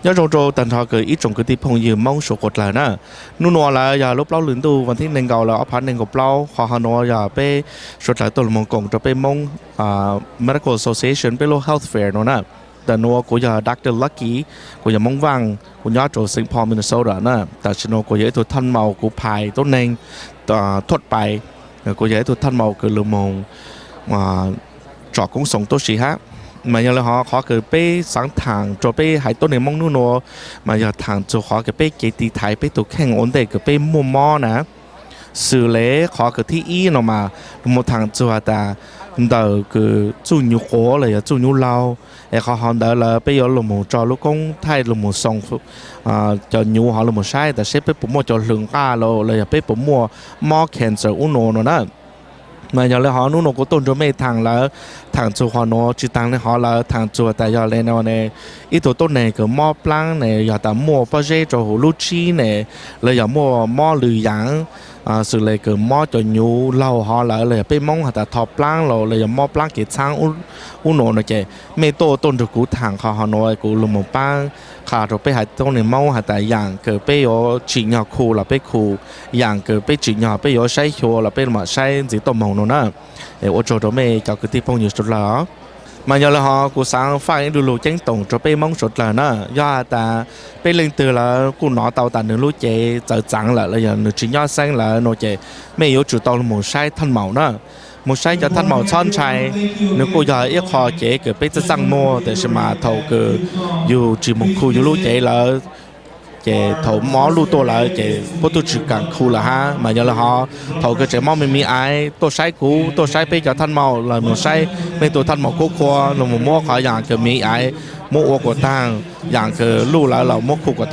Nyob zoo rau tag nrho kws ib tsoom kwv tij phooj ywg Moob suav dlawg na. Nub nua lawm yog lub plaub lw ntuj vas thib nees nkaum lawm ob phav nees nkaum plaub, qhov hov nuav yog peb suav dlawg tuaj lug moog koom rua peb Moob Medical Association peb lub health fair no na. Ntawm nuav kuv yog Doctor Lucky, kuv yog Moob Vaaj, kuv nyob rua Saint Paul, Minnesota na. Tam sim nuav kuv yog ib tug thaj maum, kuv phais tuab neeg thuam pais. Kuv yog ib tug thaj maum kws lug moog tsom koob xoos tuab si hab. Mas yog le hov qhov kws peb xaav thaam rua peb haiv tuab neeg Moob nub nua, mas yog thaam txug qhov kws peb kev tiv thaiv peb tug kheej ua ntej kws peb muaj mob na. Xws le qhov kws thib ib no mas lug moog thaam txug has tas ntawm kws txuj nyuv quav los yog txuj nyuv laug, es qhov hov ntawd lawm peb yuav lug moog tso lub koob thaij lug moog xoos cov nyuv hov lug moog saib tas seb peb puas muaj cov hlwv nqaj los los yog peb puas muaj mob cancer ub nua no na. Mas yog le hov nub nua kuv tuaj nrug mej thaam lawm, thaam txug qhov nuav tsi taag le hov lawm, thaam txug tas yog le no ne, ib tug tuab neeg kws mob plaab ne, yog tas muaj pob zeb rua huv lub tsib ne, los yog muaj mob lwm yaam, xws le kws mob cov nyuv laug hov lawm los yog peb Moob has tas tho plaab los los yog mob plaab kev txhaab ub nua no ces mej tuaj tuaj nrug kuv thaam qhov hov nuav kuv lug moog paab qha rua peb haiv tuab neeg Moob has tas yaam kws peb yuav tsim nyog khu los peb khu, yaam kws peb tsim nyog peb yuav saib xyuas los peb mam saib ntxiv tuaj moog no na. Ua tsaug rua mej cov kwv tij phooj ywg suav dlawg os. Mas yog le hov kuv xaav faaj ib du lug ceeb toom rua peb Moob suav dlawg na. Yog has tas peb leej twg lawm kuj nov tau tas nwg lub cev txawv txaav lawm los yog nwg tsi nyob xeeb lawm no ces mej yuav tsum tau lug moog saib thaj maum na. Moog saib cov thaj maum txhob ntshai, nwg kuj yog ib qho cev kws peb txaj txaaj muag, tab sis mas thaum kws yug tsi moog khu yug lub cev lawm ces thaum mob luj tuaj lawm ces puab tub tsi kaam khu lawm hab. Mas yog le hov thaum kws tseem mob me me aiv tuaj saib kuv, tuaj saib peb cov thaj maum los moog saib mej tug thaj maum kuj khuam lug moog muab qhov yaam kws me aiv muab ua kuas taag, yaam kws luj lawm los muab khu kuas